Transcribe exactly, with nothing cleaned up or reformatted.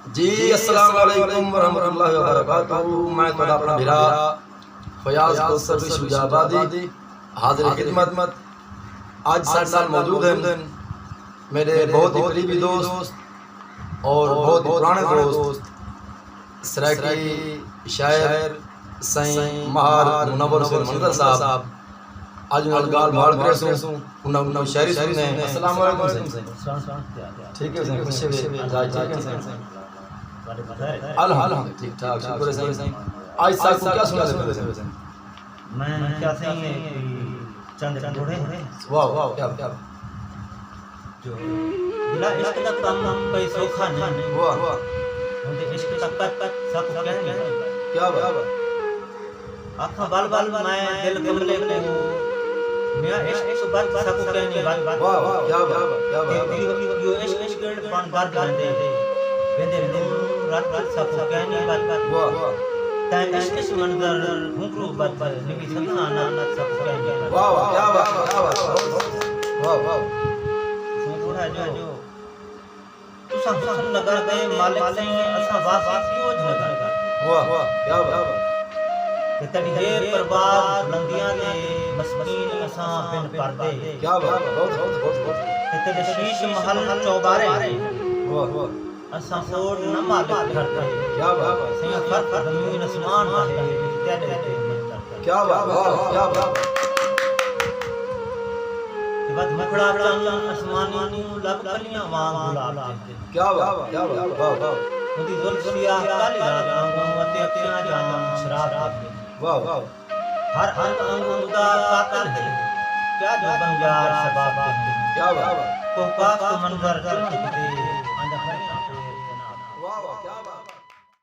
جی، السلام علیکم ورحمۃ اللہ وبرکاتہ۔ میں تہاݙا اپݨا بھرا فیاض کوثر بخش شجاع آبادی، حاضر خدمت۔ اڄ ساݙے نال موجود ہن میݙے بہت ہی قریبی دوست اور بہت ہی پراݨے دوست، سرائیکی شاعر سئیں ماہر منور حسین منظر صاحب۔ اڄ انہاں نال ڳالھ مہاڑ کریسوں، انہاں، انہاں شاعری سݨیسوں۔ السلام علیکم سئیں۔ ٹھیک ہے سئیں، خوش ہوئے۔ ٹھیک ہے سئیں۔ الحمدللہ، ٹھیک ٹھاک، شکر ہے سئیں۔ اڄ ساکوں کیا سݨیسو سئیں؟ میں کیا سئیں، چند ڳوڑھے۔ واہ، واہ، کیا، کیا۔ جو بلا عشق دا کم کوئی سوکھا نہیں۔ واہ، واہ۔ ہن تے عشق دا کت ساکوں کہیں نہیں۔ کیا بات۔ آکھاں ول ول میں دل کملے کوں، میاں عشق توں بد ساکوں کہیں نہیں بد۔ واہ، واہ، کیا بات، کیا بات۔ ایہو، ایہو عشق، عشق بݨ درد ویندے، ویندے نور رت ساکوں کہیں نہیں بد۔ واہ، واہ۔ تیں عشق اچ منظر گھنگرو بد، نوی سنساں نت ساکوں کہیں نہیں بد۔ واہ، واہ، کیا بات، کیا بات۔ واہ، واہ۔ سوں تھوڑا جو تساں حسن نگر دے مالک سئیں، اساں واسی فیوج نگر۔ واہ، واہ، کیا بات۔ تے تیݙی ہے پرواز بلندیاں دے مسکین، اساں بن پردے۔ کیا بات، بہت، بہت، بہت، بہت۔ تے تیݙے شیش محل چوبارے۔ واہ، واہ۔ اساں اوڑ نہ مالک گھر دے۔ کیا بات۔ سئیں فرق زمین اسمان دا ہے، تیݙے تے منظر۔ کیا بات، واہ، کیا بات۔ تے وت مکھڑا چن اسمانی کوں لب کلیاں وانگ گلاب دے۔ کیا بات، کیا بات، واہ، واہ۔ اوندی زلف سیاہ کالی رات وانگوں اتے اکھیاں جام شراب دے۔ واہ، واہ۔ ہر انگ انگ اوندا قاتل ہے، کیا جو بن یار شباب دے۔ کیا بات۔ کوہ قاف توں منظر چݨ کیتے آندا ہر جناب۔ واہ، واہ، کیا بات۔